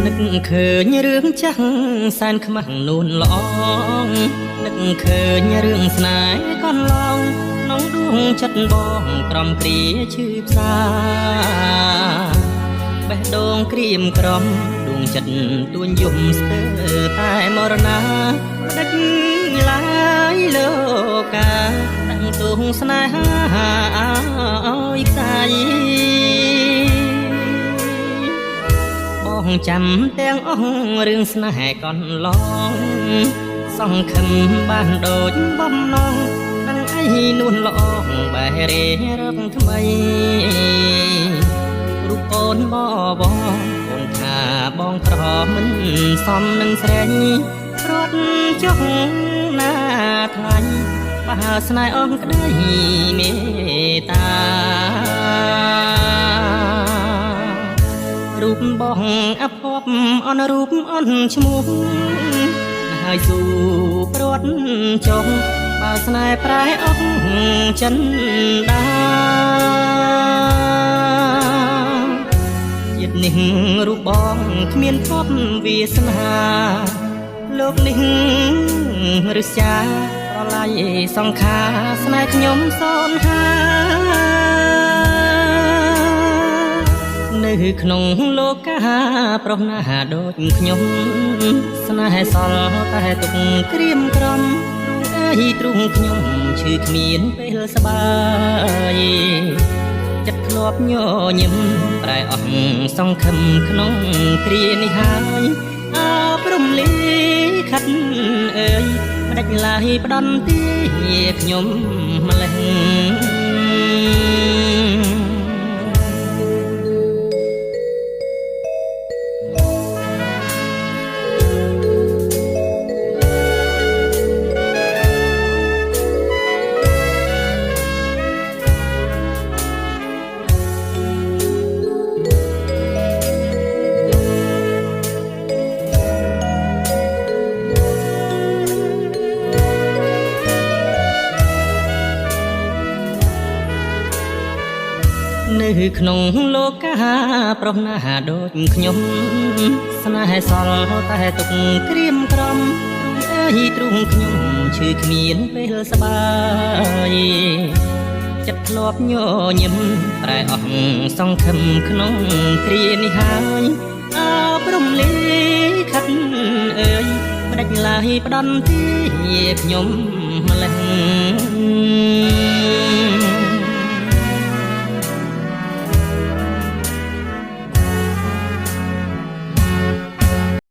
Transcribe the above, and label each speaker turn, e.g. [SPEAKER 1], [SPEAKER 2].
[SPEAKER 1] នឹកឃើញរឿងចាស់សែនខ្មាស់នួនល្អងនឹកឃើញរឿងស្នេហ៍កន្លងក្នុងដួងចិត្តបងក្រំគ្រាឈឺផ្សាបេះដូងក្រៀមក្រំដួងចិត្តទួញយំស្ទើរតែមរណាផ្ដិចឡាយលោកាតាំងទូងស្នេហាឲ្យខ្សែ បងចាំទាំងអស់រឿងស្នេហ៍កន្លងសង្ឃឹមបានដូចបំណងដឹងអីនួនល្អងបែររេរកថ្មីរូបអូនបបអូនថាបងក្រមិនសមនឹងស្រីរត់ចុះណាថ្លៃបើស្នេហ៍អងក្តីមេត្តា រូបបងអភ័ព្វអនរូបអនឈ្មោះហើយស៊ូព្រាត់ចុះបើស្នេហ៍ប្រែអស់ចិនដាជាតិនេះរូបបងគ្មានភពវាសនាលោកនេះឬស្យាប្រឡាយសង្ខារស្នេហ៍ខ្ញុំសូនហា នៅក្នុងលោកាប្រុសណាដូចខ្ញុំស្នេហ៍សល់តែទុកក្រៀមក្រំទ្រូងអើយទ្រូងខ្ញុំឈឺគ្មានពេលស្បាយចិត្តធ្លាប់ញញឹមប្រែអស់សង្ឃឹមក្នុងគ្រានេះហើយអើព្រំលីខិតអើយផ្ដាច់ឡាយផ្ដន់ទីខ្ញុំម្លេះ នៅក្នុងលោកាប្រុសណាដូចខ្ញុំស្នេហ៍សល់តែទុកក្រៀមក្រំទ្រូងអើយទ្រូងខ្ញុំឈឺគ្មានពេលស្បាយចិត្តធ្លាប់ញញឹមប្រែអស់សង្ឃឹមក្នុងគ្រានេះហើយអើព្រំលីខិតអើយផ្ដាច់ឡាយផ្ដន់ទីខ្ញុំម្លេះ